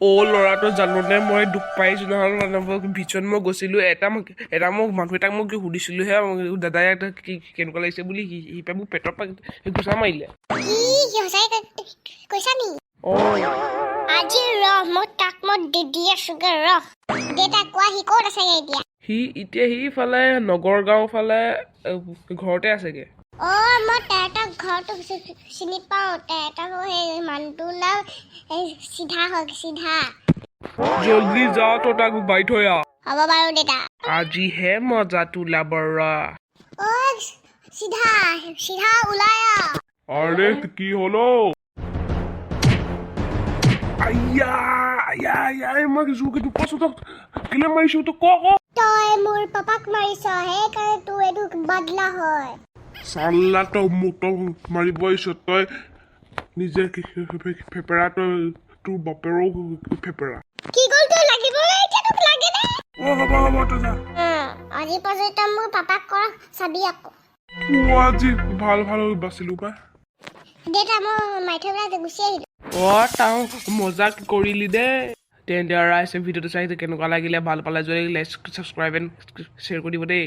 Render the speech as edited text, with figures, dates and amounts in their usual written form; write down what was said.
অ' ল'ৰাটো, জানোনে, মই দুখ পাইছোঁ নহয়। মানে মই ভিতৰত মই গৈছিলোঁ, এটা মোক মানুহ এটাক মই সুধিছিলোঁহে, দাদাই এটা কি কেনেকুৱা লাগিছে বুলি। সি সি পাই মোক পেটৰ পৰা ঘোচা মাৰিলে। কি সঁচাই কৈছা নি? অঁ। আজি ৰহ, মই তাক মই দি আছোগে ৰহ। দেউতা, কোৱা, সি ক'ত আছেগে এতিয়া? সি এতিয়া সিফালে নগৰগাঁও ফালে ঘৰতে আছেগে। অ', মই তেহেঁতৰ ঘৰটো চিনি পাওঁ। তেহেঁতৰ সেই মানুহটোৰ নাম এই চিধা হওক, চিধা। জল্দি যা তই, তাক বাই থৈ আহ। হ'ব বাৰু দেউতা। আজিহে মজাটো ওলাব ৰ। অ' চিধা, চিধা, ওলাই আহ। আৰে, কি হলো? আইয়া আইয়া আইয়া, মই জোৰকে দুখ পাইছো। তই কেলে মাৰিছো, তই ক ক। তই মোৰ পাপাক মাৰিছ, সেইকাৰণে তোৰ এইটো বদলা হয়। চাল্লা, তই মোক তই মাৰিব আহিছ। তই নিজে ফেপেৰা, তই তোৰ বাপেৰো ফেপেৰা। কি গ'ল, তোৰ লাগিব নে এতিয়া? তোক লাগে নে? অ, হ'ব হ'ব, তই যা। আজি পৰ্যন্ত মোৰ পাপাক কৰা চাবি আকৌ। অ, আজি ভাল ভাল বাচিলো পাই। দেউতা, মই মাৰি থৈ পেলাই গুচি আহিলো। অ, তাও মজা কৰিলি দেই। তেন্তে ৰাইজে ভিডিঅ'টো চাই কেনেকুৱা লাগিলে? ভাল পালে যদি লাইক, ছাবস্ক্ৰাইব এণ্ড শ্বেয়াৰ কৰি দিব দেই।